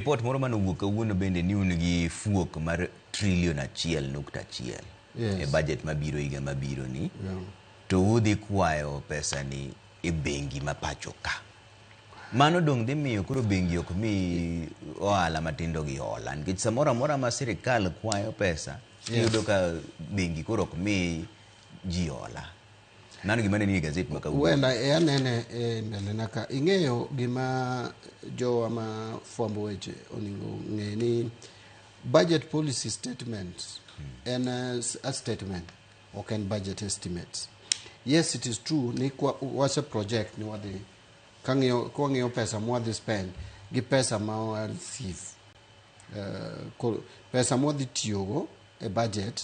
Ripot moro manowuok kawuono bende ni un gi fuok mar trilion 1.1 e budget mabiro higa mabiro ni to udhi kwayo pesa ni e bengi ma pacho ka. Mano dong' dhi miyo koro bengi ok mi ohala matindo gi hola nikech samoro amora ma sirikal kwayo pesa iyudo ka bengi koro ok mi ji hola. Mano gima ne nie gazet ma kawuono. Well, anene e mbele na ka. Ing'eyo gima jowa ma fwambo weche onego ng'e ni budget policy statement en a statement, ok en budget estimates. Yes, it is true ni kwa, wase project ni wadhi kang'iyo kwang'iyo pesa mwadhi spend gi pesa ma wa receive, pesa mwadhi tiyogo e budget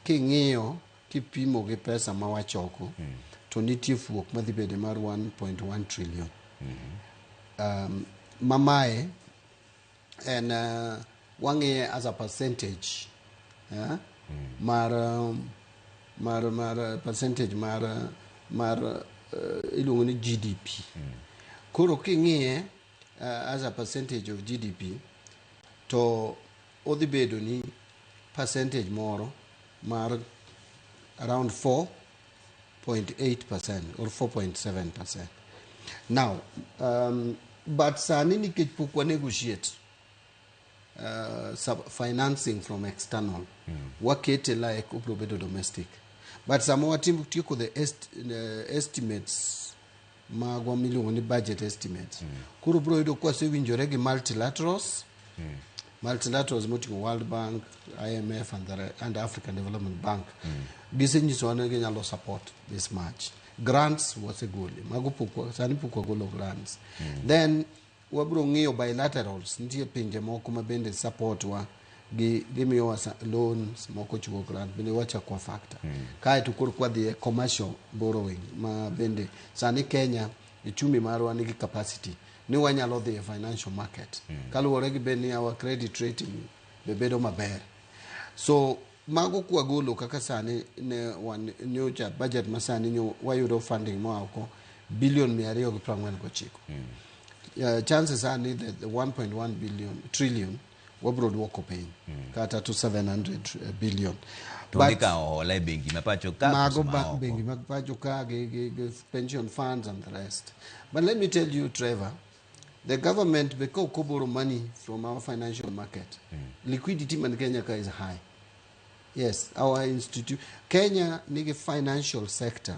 king'iyo kipimo gi pesa ma wachoko to nitie fuok madhi bede mar 1.1 trillion. Mamae en wang'iye as a percentage mar mar percentage mar iluongo ni GDP. Koro king'iye as a percentage of GDP to odhi bedo ni percentage moro mar around 4.8% or 4.7%. Now, but sani nikech pok wa negotiate financing from external, wakete like obiro bedo domestic. But sama watim tieko the estimates magwa miluongo ni budget estimates, koro biro yudo kwasewinjore gi multilaterals moting'o World Bank, IMF and African Development Bank. Gisenyisowa ni ginyalo support this much. Grants wasegole, mago pok sani pok wagolo grants. Then wabiro ng'iyo bilaterals, nitie pinje moko ma bende support wa gi gimiyowa loans moko, chiwo grant bende wachako wa factor. Kaeto koro kwadhi e commercial borrowing ma bende sani Kenya uchumi marwa nigi capacity ni wanyalo dhi e financial market kaluwore gi bed ni our credit rating be bedo maber. So mago kwagolo kaka sani ne wan nyocha budget ma sani nyo wayudo funding moa oko billion 249. Chances are ni the 1.1 billion trillion wabro duoko piny kata to 700 billion. To udhi kawo hola e bengi ma pacho ka mago koso ma oko? Bengi mag pacho ka gi pension funds and the rest. But let me tell you, Trevor, the government be ka ok borrow money from our financial market, liquidity man Kenya ka is high. Yes, our institute Kenya nigi financial sector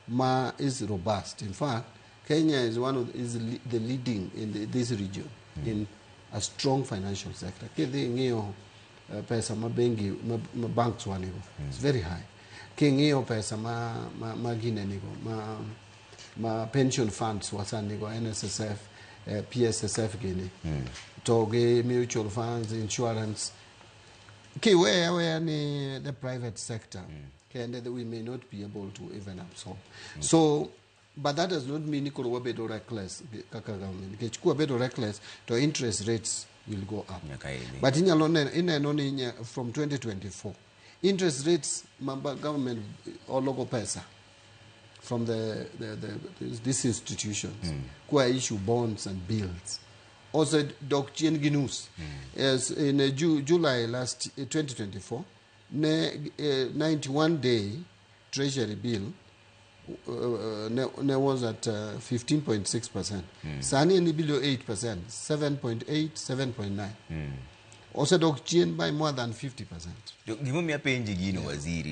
ma is robust. In fact, Kenya is one of is the leading in this region in a strong financial sector. Kidhi ing'iyo pesa ma bengi ma banks wanigo, it's very high. King'iyo pesa ma gine nigo ma pension funds wasanigo, NSSF, PSSF gini to gi mutual funds, insurance, kiweya aweya ni the private sector kende, we may not be able to even absorb. So but that does not mean ni koro wabedo reckless kaka government, nikech kwabedo reckless to interest rates will go up. Nyaka idhi. But inyalo neno, ineno ni from 2024 interest rates ma government ologo pesa from these institutions kwa issue bonds and bills osedok chien gi nus. As in July last 2024 ne 91 day treasury bill ne was at 15.6%. Sani en below 8%, 7.8, 7.9. Osedok chien by more than 50%. Gimomiyo apenji gino, waziri.